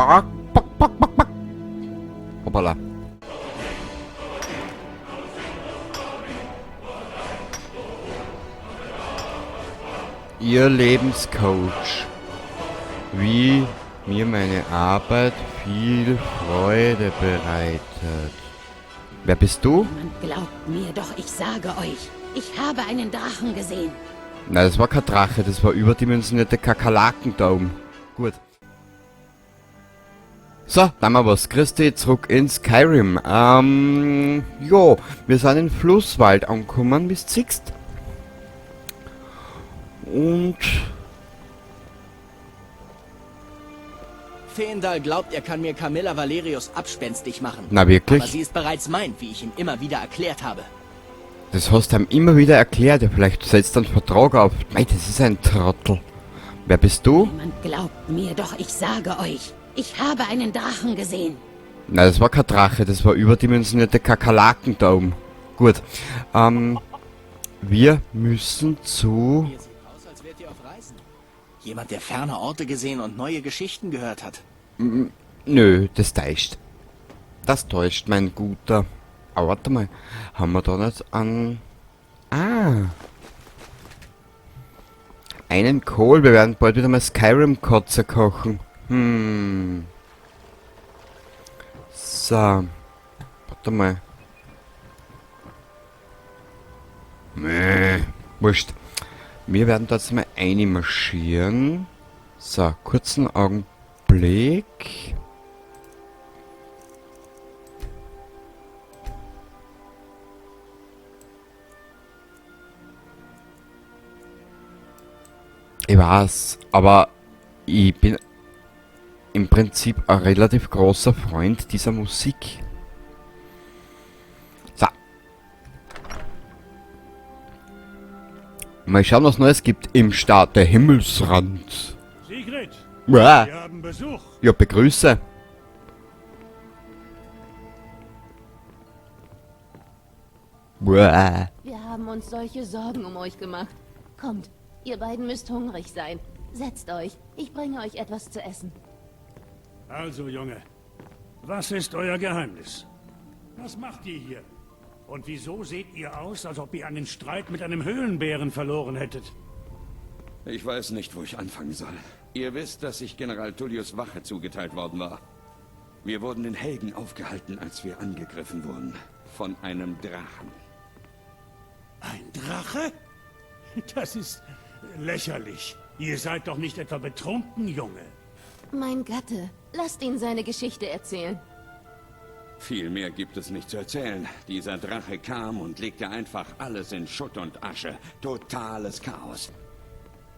Back, back, back, back, back. Hoppala. Ihr Lebenscoach. Wie mir meine Arbeit viel Freude bereitet. Wer bist du? Niemand glaubt mir, doch ich sage euch, ich habe einen Drachen gesehen. Nein, das war kein Drache, das war überdimensionierte Kakerlaken da oben. Gut. So, dann mal was. Christi, zurück in Skyrim. Jo, wir sind in Flusswald angekommen, wie du siehst. Und... Faendal glaubt, er kann mir Camilla Valerius abspenstig machen. Na wirklich? Aber sie ist bereits mein, wie ich ihm immer wieder erklärt habe. Das hast du ihm immer wieder erklärt. Ja, vielleicht setzt er einen Vertrag auf. Mei, das ist ein Trottel. Wer bist du? Niemand glaubt mir, doch ich sage euch, ich habe einen Drachen gesehen. Nein, das war kein Drache, das war überdimensionierte Kakerlaken da oben. Gut. Wir müssen zu... Ihr seht aus, als wärt ihr auf Reisen. Jemand, der ferne Orte gesehen und neue Geschichten gehört hat. Nö, das täuscht. Das täuscht, mein Guter. Aber warte mal, haben wir da nicht an... Ah. Einen Kohl, wir werden bald wieder mal Skyrim-Kotze kochen. So. Warte mal. Mäh. Wurscht. Wir werden da jetzt mal einmarschieren. So, kurzen Augenblick. Ich weiß, aber ich bin im Prinzip ein relativ großer Freund dieser Musik. So. Mal schauen, was Neues gibt im Staat der Himmelsrand. Sigrid, Uah. wir haben Besuch. Ja, begrüße. Uah. Wir haben uns solche Sorgen um euch gemacht. Kommt, ihr beiden müsst hungrig sein. Setzt euch, ich bringe euch etwas zu essen. Also, Junge, was ist euer Geheimnis? Was macht ihr hier? Und wieso seht ihr aus, als ob ihr einen Streit mit einem Höhlenbären verloren hättet? Ich weiß nicht, wo ich anfangen soll. Ihr wisst, dass ich General Tullius Wache zugeteilt worden war. Wir wurden in Helgen aufgehalten, als wir angegriffen wurden. Von einem Drachen. Ein Drache? Das ist lächerlich. Ihr seid doch nicht etwa betrunken, Junge. Mein Gatte, lasst ihn seine Geschichte erzählen. Viel mehr gibt es nicht zu erzählen. Dieser Drache kam und legte einfach alles in Schutt und Asche. Totales Chaos.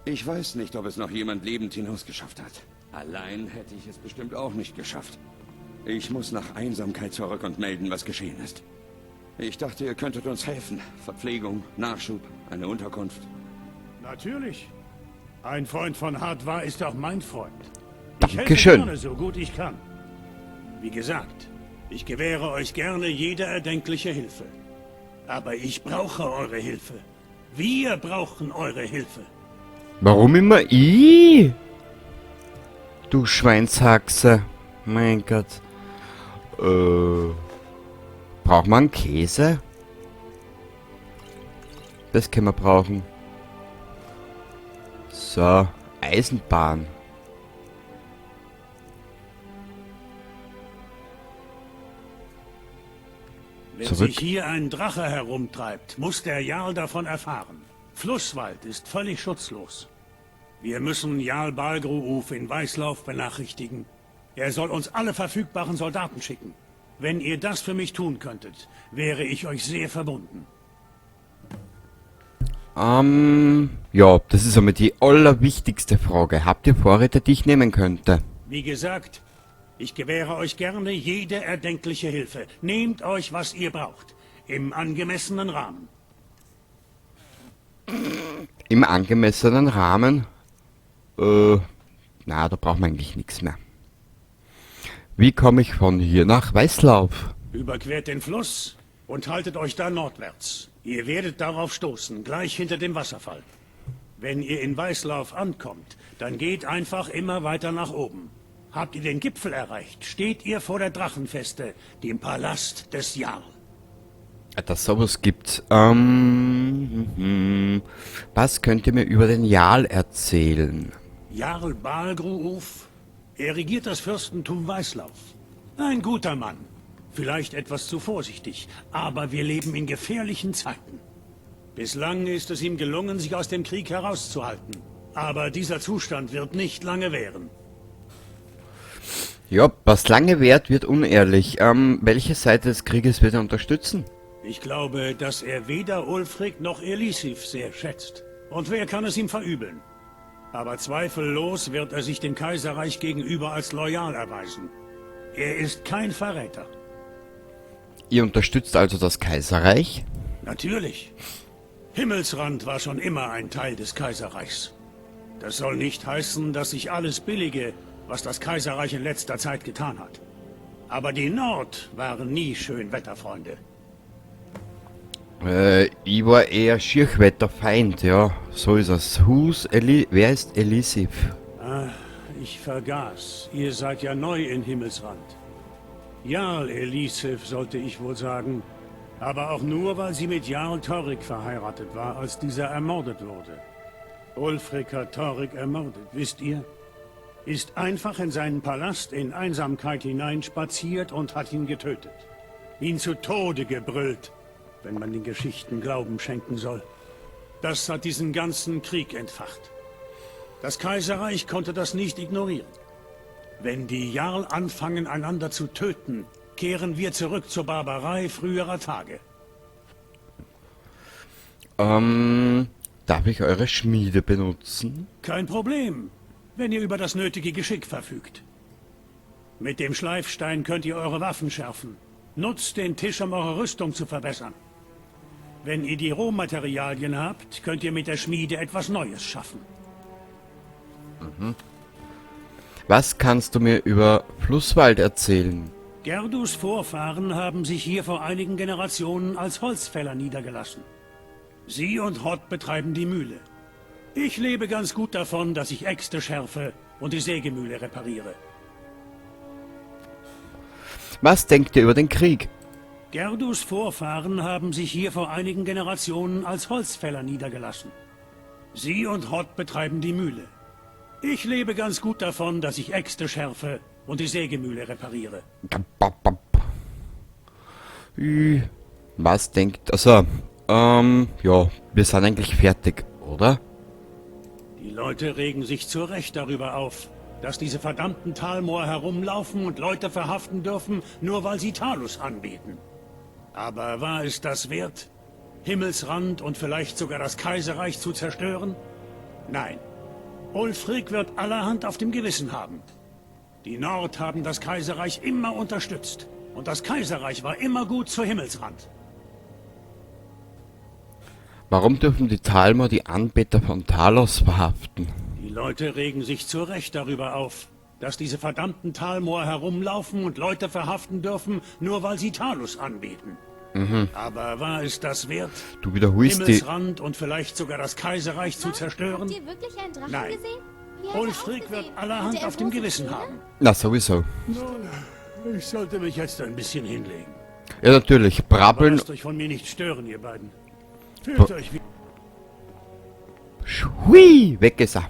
Ich weiß nicht, ob es noch jemand lebend hinausgeschafft hat. Allein hätte ich es bestimmt auch nicht geschafft. Ich muss nach Einsamkeit zurück und melden, was geschehen ist. Ich dachte, ihr könntet uns helfen. Verpflegung, Nachschub, eine Unterkunft. Natürlich. Ein Freund von Hadvar ist auch mein Freund. Ich helfe Dankeschön. gerne, so gut ich kann. Wie gesagt, ich gewähre euch gerne jede erdenkliche Hilfe. Aber ich brauche eure Hilfe. Wir brauchen eure Hilfe. Warum immer ich? Du Schweinshaxe. Mein Gott. Braucht man Käse? Das können wir brauchen. So, Eisenbahn. Wenn Zurück. sich hier ein Drache herumtreibt, muss der Jarl davon erfahren. Flusswald ist völlig schutzlos. Wir müssen Jarl Balgruuf in Weißlauf benachrichtigen. Er soll uns alle verfügbaren Soldaten schicken. Wenn ihr das für mich tun könntet, wäre ich euch sehr verbunden. Ja, das ist einmal die allerwichtigste Frage. Habt ihr Vorräte, die ich nehmen könnte? Wie gesagt, ich gewähre euch gerne jede erdenkliche Hilfe. Nehmt euch, was ihr braucht. Im angemessenen Rahmen. Im angemessenen Rahmen? Na, da braucht man eigentlich nichts mehr. Wie komme ich von hier nach Weißlauf? Überquert den Fluss und haltet euch da nordwärts. Ihr werdet darauf stoßen, gleich hinter dem Wasserfall. Wenn ihr in Weißlauf ankommt, dann geht einfach immer weiter nach oben. Habt ihr den Gipfel erreicht, steht ihr vor der Drachenfeste, dem Palast des Jarl. Dass sowas gibt. Was könnt ihr mir über den Jarl erzählen? Jarl Balgruuf? Er regiert das Fürstentum Weißlauf. Ein guter Mann. Vielleicht etwas zu vorsichtig, aber wir leben in gefährlichen Zeiten. Bislang ist es ihm gelungen, sich aus dem Krieg herauszuhalten. Aber dieser Zustand wird nicht lange währen. Ja, was lange währt, wird unehrlich. Welche Seite des Krieges wird er unterstützen? Ich glaube, dass er weder Ulfric noch Elisif sehr schätzt. Und wer kann es ihm verübeln? Aber zweifellos wird er sich dem Kaiserreich gegenüber als loyal erweisen. Er ist kein Verräter. Ihr unterstützt also das Kaiserreich? Natürlich. Himmelsrand war schon immer ein Teil des Kaiserreichs. Das soll nicht heißen, dass ich alles billige, was das Kaiserreich in letzter Zeit getan hat. Aber die Nord waren nie Schönwetterfreunde. Ich war eher Schirchwetterfeind, ja. So ist es. Wer ist Elisif? Ah, ich vergaß. Ihr seid ja neu in Himmelsrand. Jarl Elisif, sollte ich wohl sagen. Aber auch nur, weil sie mit Jarl Torygg verheiratet war, als dieser ermordet wurde. Ulfric hat Torygg ermordet, wisst ihr? Ist einfach in seinen Palast in Einsamkeit hineinspaziert und hat ihn getötet. Ihn zu Tode gebrüllt, wenn man den Geschichten Glauben schenken soll. Das hat diesen ganzen Krieg entfacht. Das Kaiserreich konnte das nicht ignorieren. Wenn die Jarl anfangen, einander zu töten, kehren wir zurück zur Barbarei früherer Tage. Darf ich eure Schmiede benutzen? Kein Problem, wenn ihr über das nötige Geschick verfügt. Mit dem Schleifstein könnt ihr eure Waffen schärfen. Nutzt den Tisch, um eure Rüstung zu verbessern. Wenn ihr die Rohmaterialien habt, könnt ihr mit der Schmiede etwas Neues schaffen. Was kannst du mir über Flusswald erzählen? Gerdus Vorfahren haben sich hier vor einigen Generationen als Holzfäller niedergelassen. Sie und Hott betreiben die Mühle. Ich lebe ganz gut davon, dass ich Äxte schärfe und die Sägemühle repariere. Was denkt ihr über den Krieg? Gerdus Vorfahren haben sich hier vor einigen Generationen als Holzfäller niedergelassen. Sie und Hott betreiben die Mühle. Ich lebe ganz gut davon, dass ich Äxte schärfe und die Sägemühle repariere. Was denkt... Also, ja, wir sind eigentlich fertig, oder? Die Leute regen sich zu Recht darüber auf, dass diese verdammten Thalmor herumlaufen und Leute verhaften dürfen, nur weil sie Talus anbieten. Aber war es das wert, Himmelsrand und vielleicht sogar das Kaiserreich zu zerstören? Nein. Ulfric wird allerhand auf dem Gewissen haben. Die Nord haben das Kaiserreich immer unterstützt. Und das Kaiserreich war immer gut zu Himmelsrand. Warum dürfen die Thalmor die Anbeter von Talos verhaften? Die Leute regen sich zu Recht darüber auf, dass diese verdammten Thalmor herumlaufen und Leute verhaften dürfen, nur weil sie Talus anbieten. Aber war es das wert, Du wiederholst die... Himmelsrand und vielleicht sogar das Kaiserreich zu zerstören? Habt ihr wirklich einen Drachen Nein. gesehen? Wie hat er Ulfric wird ausgesehen? allerhand Hatte er auf dem große Gewissen Zähne? haben. Na, sowieso. Nun, ich sollte mich jetzt ein bisschen hinlegen. Ja, natürlich. Aber Brabbeln. lasst euch von mir nicht stören, ihr beiden. Fühlt euch wie... Hui, weg ist er.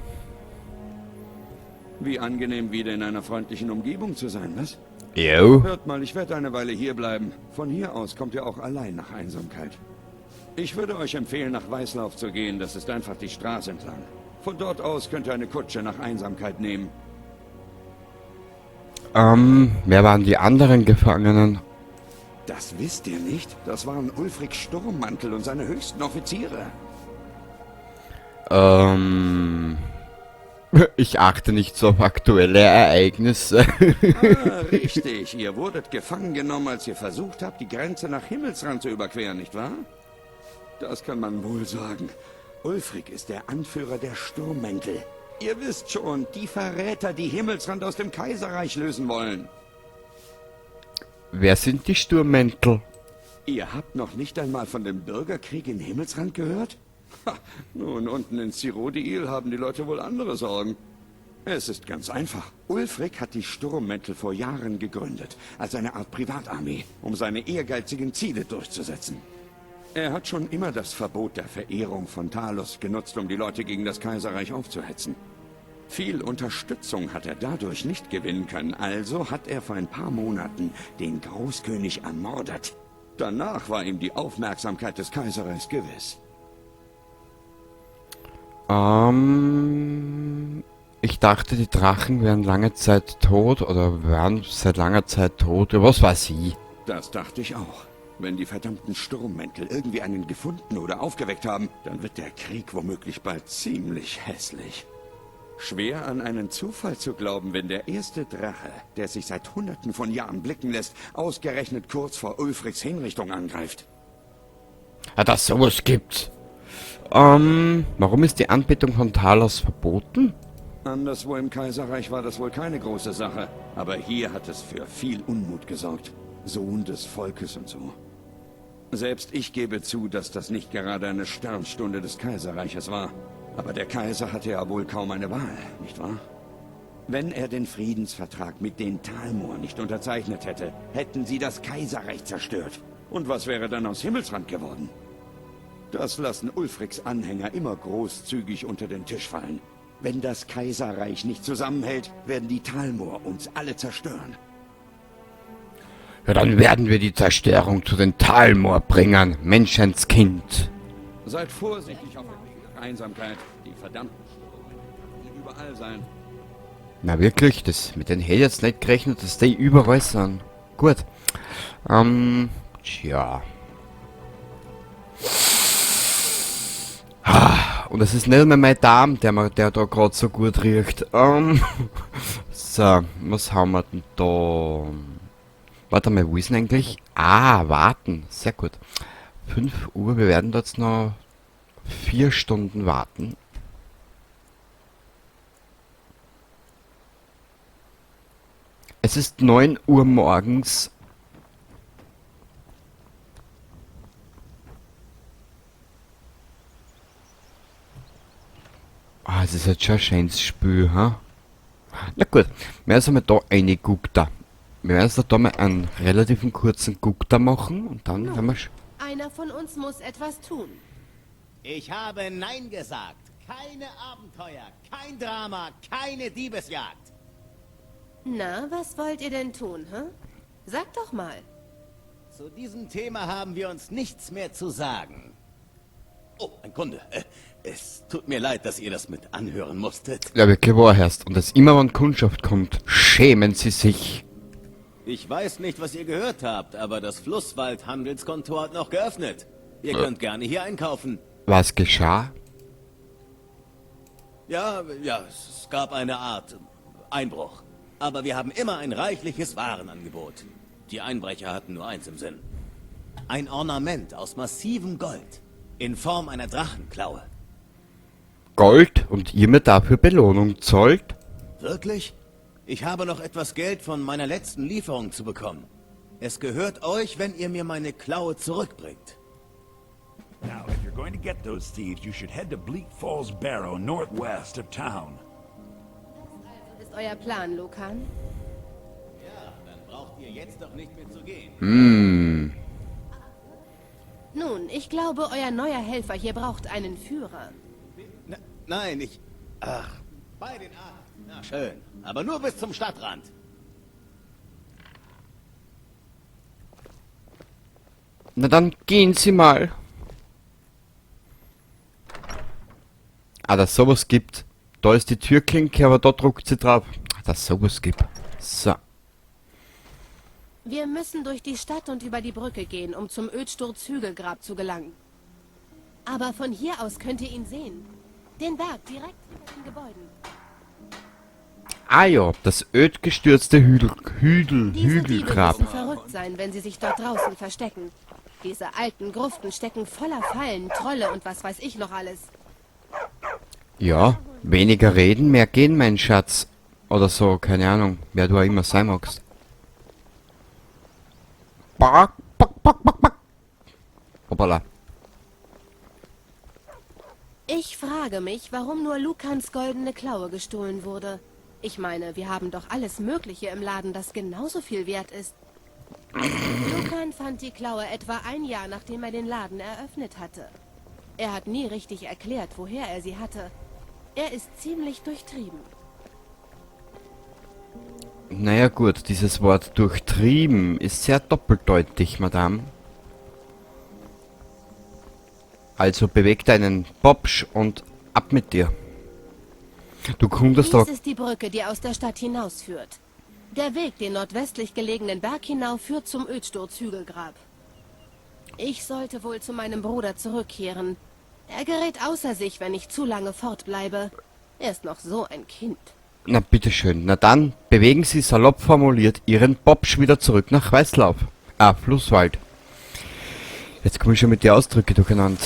Wie angenehm, wieder in einer freundlichen Umgebung zu sein, was? Jo. Hört mal, ich werde eine Weile hier bleiben. Von hier aus kommt ihr auch allein nach Einsamkeit. Ich würde euch empfehlen, nach Weißlauf zu gehen. Das ist einfach die Straße entlang. Von dort aus könnt ihr eine Kutsche nach Einsamkeit nehmen. Wer waren die anderen Gefangenen? Das wisst ihr nicht? Das waren Ulfric Sturmmantel und seine höchsten Offiziere. Ich achte nicht so auf aktuelle Ereignisse. Ah, richtig. Ihr wurdet gefangen genommen, als ihr versucht habt, die Grenze nach Himmelsrand zu überqueren, nicht wahr? Das kann man wohl sagen. Ulfric ist der Anführer der Sturmmäntel. Ihr wisst schon, die Verräter, die Himmelsrand aus dem Kaiserreich lösen wollen. Wer sind die Sturmmäntel? Ihr habt noch nicht einmal von dem Bürgerkrieg in Himmelsrand gehört? Ha, nun, unten in Cyrodiil haben die Leute wohl andere Sorgen. Es ist ganz einfach. Ulfric hat die Sturmmäntel vor Jahren gegründet, als eine Art Privatarmee, um seine ehrgeizigen Ziele durchzusetzen. Er hat schon immer das Verbot der Verehrung von Talos genutzt, um die Leute gegen das Kaiserreich aufzuhetzen. Viel Unterstützung hat er dadurch nicht gewinnen können, also hat er vor ein paar Monaten den Großkönig ermordet. Danach war ihm die Aufmerksamkeit des Kaiserreichs gewiss. Ich dachte, die Drachen wären lange Zeit tot oder wären seit langer Zeit tot. Was weiß ich? Das dachte ich auch. Wenn die verdammten Sturmmäntel irgendwie einen gefunden oder aufgeweckt haben, dann wird der Krieg womöglich bald ziemlich hässlich. Schwer an einen Zufall zu glauben, wenn der erste Drache, der sich seit Hunderten von Jahren blicken lässt, ausgerechnet kurz vor Ulfrics Hinrichtung angreift. Ja, dass sowas gibt. Warum ist die Anbetung von Talos verboten? Anderswo im Kaiserreich war das wohl keine große Sache, aber hier hat es für viel Unmut gesorgt. Sohn des Volkes und so. Selbst ich gebe zu, dass das nicht gerade eine Sternstunde des Kaiserreiches war. Aber der Kaiser hatte ja wohl kaum eine Wahl, nicht wahr? Wenn er den Friedensvertrag mit den Thalmor nicht unterzeichnet hätte, hätten sie das Kaiserreich zerstört. Und was wäre dann aus Himmelsrand geworden? Das lassen Ulfrics Anhänger immer großzügig unter den Tisch fallen. Wenn das Kaiserreich nicht zusammenhält, werden die Thalmor uns alle zerstören. Ja, dann werden wir die Zerstörung zu den Thalmor bringen, Menschenskind. Seid vorsichtig auf dem Weg nach Einsamkeit. Die verdammten Sturm überall sein. Na wirklich, das mit den hätte ich jetzt nicht gerechnet, dass die überall sind. Gut. Tja. Ah, und es ist nicht mehr mein Darm, der da grad so gut riecht. So, was haben wir denn da? Warte mal, wo ist denn eigentlich? Ah, warten. Sehr gut. 5 Uhr, wir werden dort noch 4 Stunden warten. Es ist 9 Uhr morgens. Ah, es ist jetzt schon ein schönes Spiel, ha? Na gut, wir werden mal da reingeguckt da. Wir werden jetzt da mal einen relativen kurzen Guck da machen und dann werden wir Einer von uns muss etwas tun. Ich habe Nein gesagt. Keine Abenteuer, kein Drama, keine Diebesjagd. Na, was wollt ihr denn tun, hä? Sag doch mal. Zu diesem Thema haben wir uns nichts mehr zu sagen. Oh, ein Kunde. Es tut mir leid, dass ihr das mit anhören musstet. Ja, wirklich wahr, Herrst. Und dass immer, wenn Kundschaft kommt, schämen sie sich. Ich weiß nicht, was ihr gehört habt, aber das Flusswald-Handelskontor hat noch geöffnet. Ihr könnt gerne hier einkaufen. Was geschah? Ja, ja, es gab eine Art Einbruch. Aber wir haben immer ein reichliches Warenangebot. Die Einbrecher hatten nur eins im Sinn. Ein Ornament aus massivem Gold. In Form einer Drachenklaue. Gold und ihr mir dafür Belohnung zollt? Wirklich? Ich habe noch etwas Geld von meiner letzten Lieferung zu bekommen. Es gehört euch, wenn ihr mir meine Klaue zurückbringt. Now, if you're going to get those thieves, you should head to Bleak Falls Barrow, northwest of town. Das also ist euer Plan, Lucan? Ja, dann braucht ihr jetzt doch nicht mehr zu gehen. Nun, ich glaube, euer neuer Helfer hier braucht einen Führer. Nein, ich... Ach, bei den Achten. Na schön, aber nur bis zum Stadtrand. Na dann gehen Sie mal. Ah, dass sowas gibt. Da ist die Türklinke, aber da druckt sie drauf. Ah, dass sowas gibt. So. Wir müssen durch die Stadt und über die Brücke gehen, um zum Ödsturz-Hügelgrab zu gelangen. Aber von hier aus könnt ihr ihn sehen. Den Berg direkt hinter den Gebäuden. Ah ja, das ödgestürzte Diese Diebe Hügelgrab. müssen verrückt sein, wenn sie sich dort draußen verstecken. Diese alten Gruften stecken voller Fallen, Trolle und was weiß ich noch alles. Ja, weniger reden, mehr gehen, mein Schatz. Oder so, keine Ahnung, wer du auch immer sein magst. Back, back, back, back, back. Hoppala. Ich frage mich, warum nur Lucans goldene Klaue gestohlen wurde. Ich meine, wir haben doch alles Mögliche im Laden, das genauso viel wert ist. Lucan fand die Klaue etwa ein Jahr, nachdem er den Laden eröffnet hatte. Er hat nie richtig erklärt, woher er sie hatte. Er ist ziemlich durchtrieben. Naja gut, dieses Wort durchtrieben ist sehr doppeldeutig, Madame. Also beweg deinen Popsch und ab mit dir. Du kundest Dies doch... ist die Brücke, die aus der Stadt hinausführt. Der Weg den nordwestlich gelegenen Berg hinauf führt zum Ödsturz-Hügelgrab. Ich sollte wohl zu meinem Bruder zurückkehren. Er gerät außer sich, wenn ich zu lange fortbleibe. Er ist noch so ein Kind. Na bitteschön. Na dann bewegen Sie salopp formuliert Ihren Popsch wieder zurück nach Weißlauf. Ah, Flusswald. Jetzt komme ich schon mit den Ausdrücken durcheinander.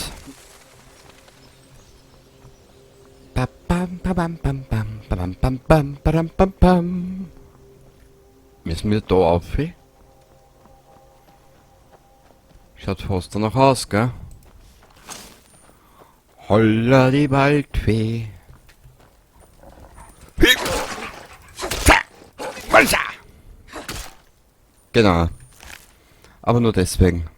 Ba bam ba bam bam bam ba bam bam bam badam bam bam. Müssen wir da auf? Schaut fast danach aus, gell? Holla die Waldfee. Genau. Aber nur deswegen.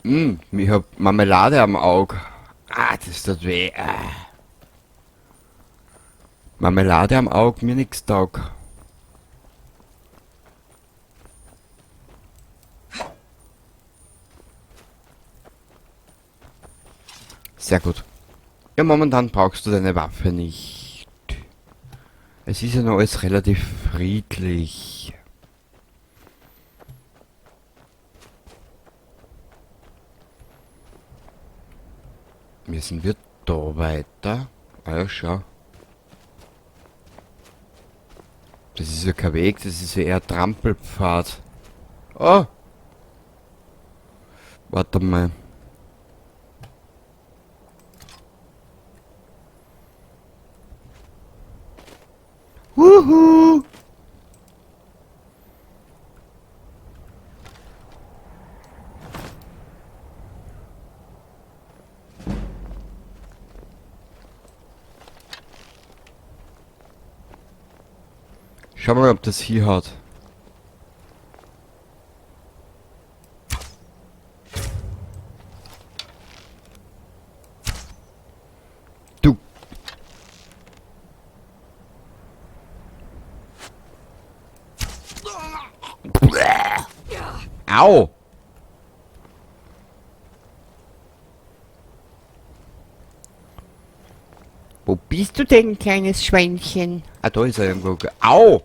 Ich hab Marmelade am Auge. Ah, das tut weh. Ah. Marmelade am Auge, mir nix taugt. Sehr gut. Ja, momentan brauchst du deine Waffe nicht. Es ist ja noch alles relativ friedlich. Müssen wir da weiter? Ah ja, schau. Das ist ja kein Weg, das ist ja eher Trampelpfad. Oh! Warte mal. Wuhu! Schau mal, ob das hier hat. Du. Au! Wo bist du denn, kleines Schweinchen? Ah, da ist er irgendwo. Au!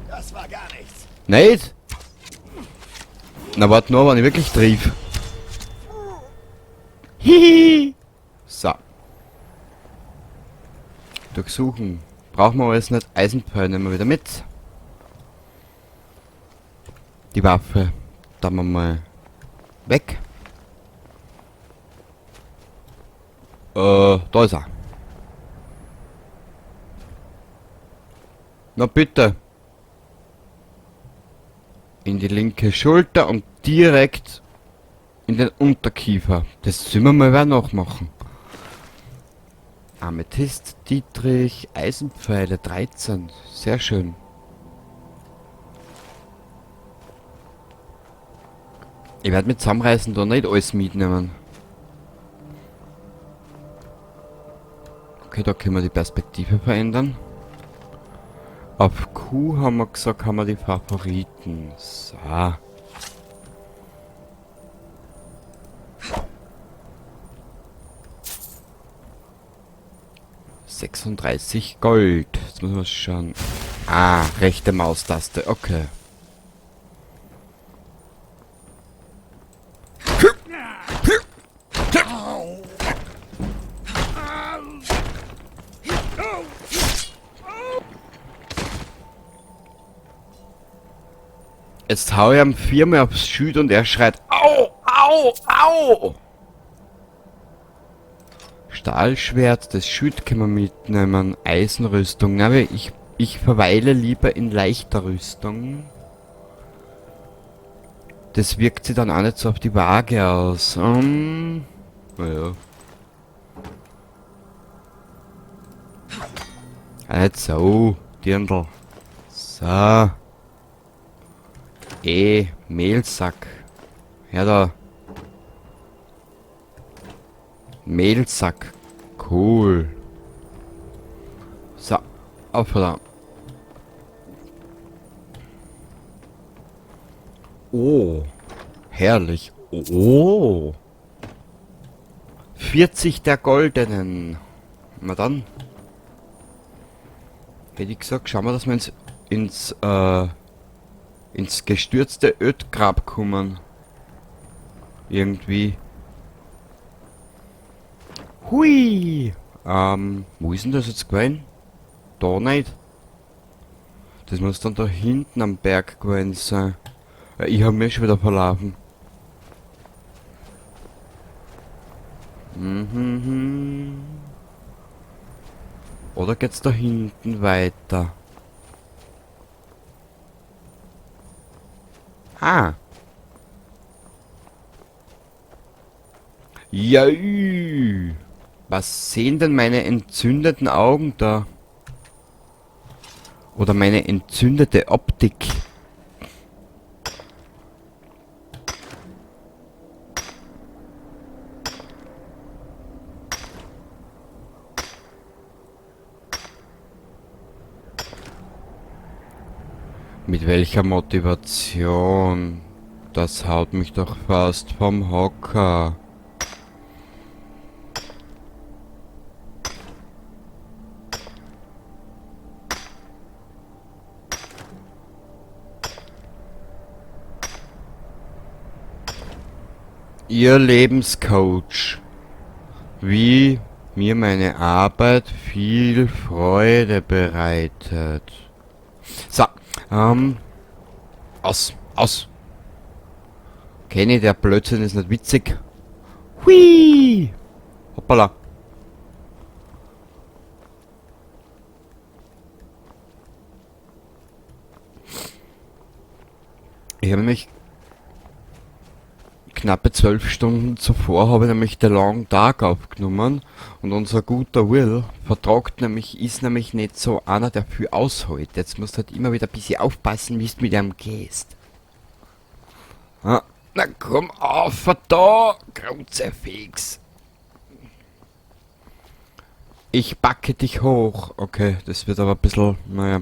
Das war gar nichts. Nicht? Na, warte nur, wenn ich wirklich triff. Hihi! So. Durchsuchen. Brauchen wir alles nicht. Eisenpfeil nehmen wir wieder mit. Die Waffe. Da machen wir mal weg. Da ist er. Na bitte. In die linke Schulter und direkt in den Unterkiefer. Das sollen wir mal wer nachmachen. Amethyst, Dietrich, Eisenpfeile, 13. Sehr schön. Ich werde mit zusammenreißen, da nicht alles mitnehmen. Okay, da können wir die Perspektive verändern. Auf Q haben wir gesagt, haben wir die Favoriten. So. 36 Gold. Jetzt müssen wir schauen. Ah, rechte Maustaste. Okay. Jetzt hau ich ihm viermal aufs Schild und er schreit Au, au, au! Stahlschwert, das Schild können wir mitnehmen, Eisenrüstung. Na, aber ich verweile lieber in leichter Rüstung. Das wirkt sich dann auch nicht so auf die Waage aus. Naja. Ah, nicht so, Dirndl. So. Mehlsack. Her da. Mehlsack. Cool. So, auf da. Oh, herrlich. Oh. 40 der goldenen. Na dann. Hätte ich gesagt, schauen wir, dass wir ins gestürzte Ödgrab kommen. Irgendwie. Hui! Wo ist denn das jetzt gewesen? Da nicht. Das muss dann da hinten am Berg gewesen sein. Ja, ich hab mich schon wieder verlaufen. Oder geht's da hinten weiter? Ah. Ja, ü. Was sehen denn meine entzündeten Augen da? Oder meine entzündete Optik? Mit welcher Motivation? Das haut mich doch fast vom Hocker. Ihr Lebenscoach. Wie mir meine Arbeit viel Freude bereitet. So, aus, aus. Kenny, der Blödsinn ist nicht witzig. Hui! Hoppala. Ich habe nämlich knappe 12 Stunden zuvor habe ich nämlich The Long Dark aufgenommen und unser guter Will vertragt nämlich, ist nämlich nicht so einer, der viel aushält. Jetzt musst du halt immer wieder ein bisschen aufpassen, wie du mit ihm gehst. Ah, na komm auf, da, Kruzifix. Ich backe dich hoch. Okay, das wird aber ein bisschen, naja.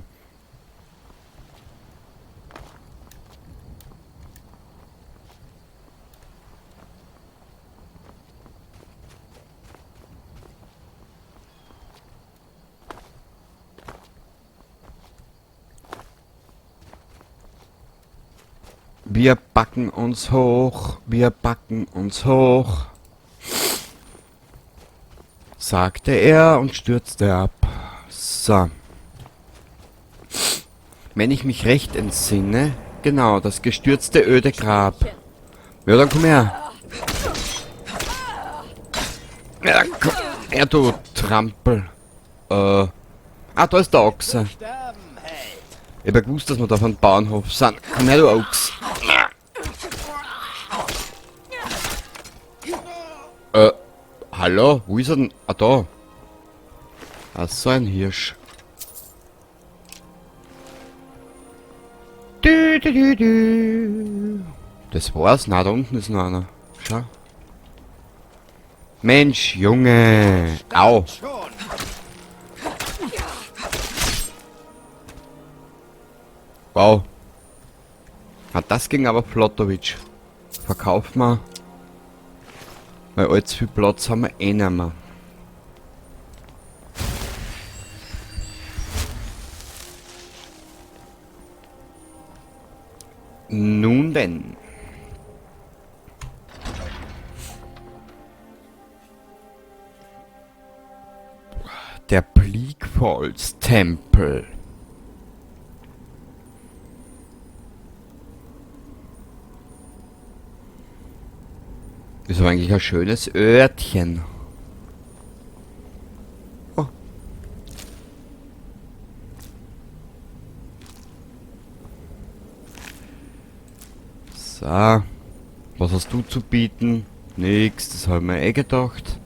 Wir backen uns hoch, wir backen uns hoch, sagte er und stürzte ab. So. Wenn ich mich recht entsinne, genau, das gestürzte öde Grab. Ja, dann komm her. Ja, dann komm her, du Trampel. Ah, da ist der Ochse. Ich hab ja gewusst, dass wir da von Bauernhof sind. Komm her, du Ochs. Hallo? Wo ist er denn? Ah, da. Ach, so ein Hirsch. Du, du, du, du. Das war's. Na, da unten ist noch einer. Schau. Mensch, Junge. Au. Wow. Ah, das ging aber flottowitsch. Verkauf mal. Weil allzu viel Platz haben wir eh nicht mehr. Nun denn. Der Bleak Falls Tempel. Ist aber eigentlich ein schönes Örtchen. Oh. So. Was hast du zu bieten? Nix, das habe ich mir eh gedacht.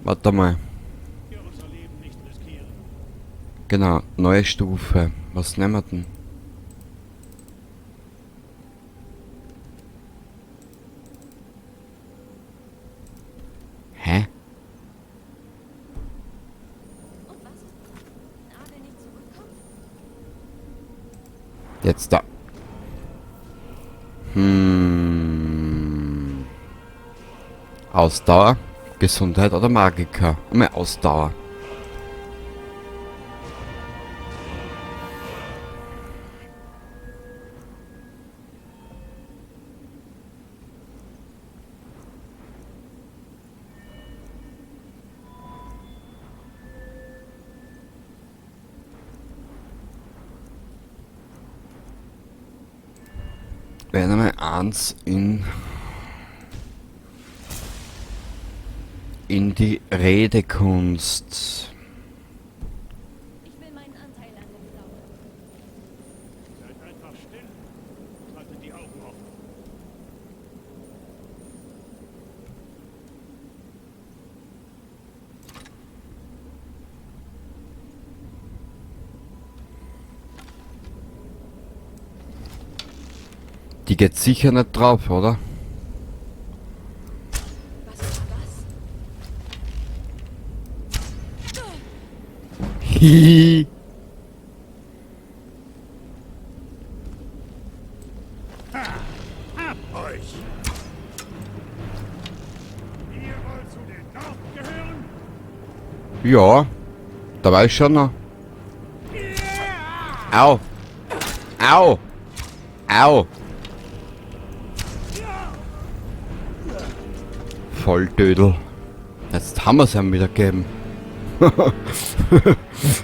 Warte mal. Genau, neue Stufe. Was nehmen wir denn? Hä? Jetzt da. Ausdauer, Gesundheit oder Magicka? Mehr Ausdauer. Werden wir eins in die Redekunst. Ich will meinen Anteil an dem Klau. Seid einfach still und haltet die Augen offen. Die geht sicher nicht drauf, oder? Was war das? Hihi. Hab euch! Ihr wollt zu den Nord gehören? Ja, da war ich schon noch. Au! Au! Au! Volldödel. Jetzt haben wir's ihm wieder gegeben.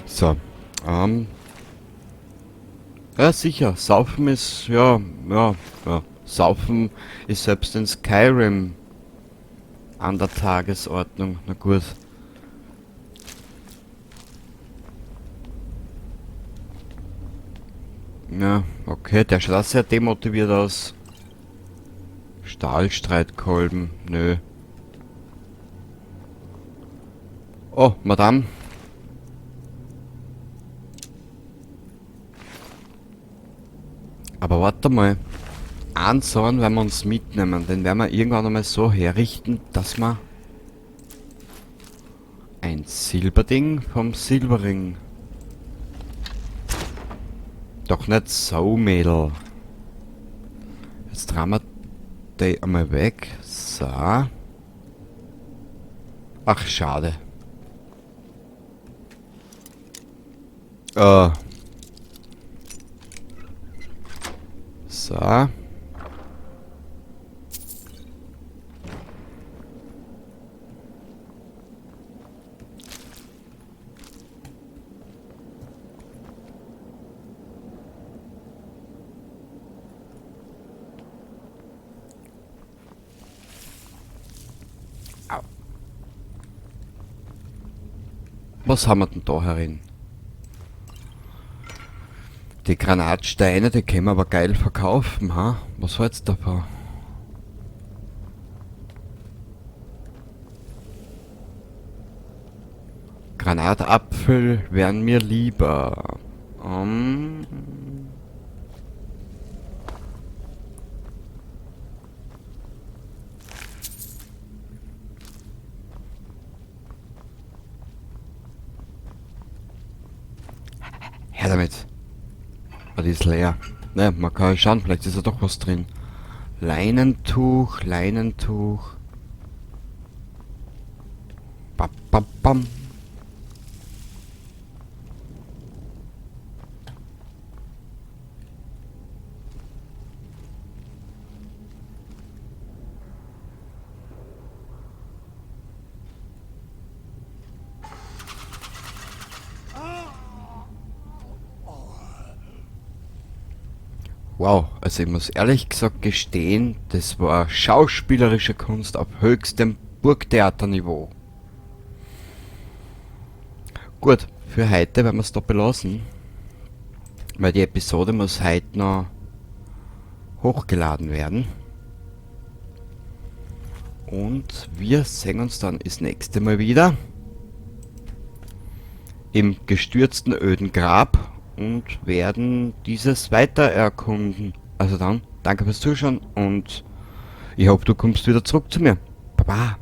So. Ja, sicher. Saufen ist... Ja, ja, ja. Saufen ist selbst in Skyrim an der Tagesordnung. Na gut. Ja, okay. Der schaut auch sehr demotiviert aus. Stahlstreitkolben. Nö. Oh, Madame. Aber warte mal. Einen Zorn werden wir uns mitnehmen. Den werden wir irgendwann einmal so herrichten, dass wir ein Silberding vom Silberring. Doch nicht so, Mädel. Jetzt trauen wir die einmal weg. So. Ach, schade. So. Au. Was haben wir denn da herin? Die Granatsteine, die können wir aber geil verkaufen, ha? Was hältst du davon? Granatapfel wären mir lieber. Her damit. Ah, die ist leer. Ne, man kann ja schauen, vielleicht ist ja doch was drin. Leinentuch, Leinentuch. Bam, bam, bam. Wow, also ich muss ehrlich gesagt gestehen, das war schauspielerische Kunst auf höchstem Burgtheaterniveau. Gut, für heute werden wir es da belassen. Weil die Episode muss heute noch hochgeladen werden. Und wir sehen uns dann das nächste Mal wieder. Im gestürzten öden Grab und werden dieses weiter erkunden. Also dann, danke fürs Zuschauen und ich hoffe, du kommst wieder zurück zu mir. Baba.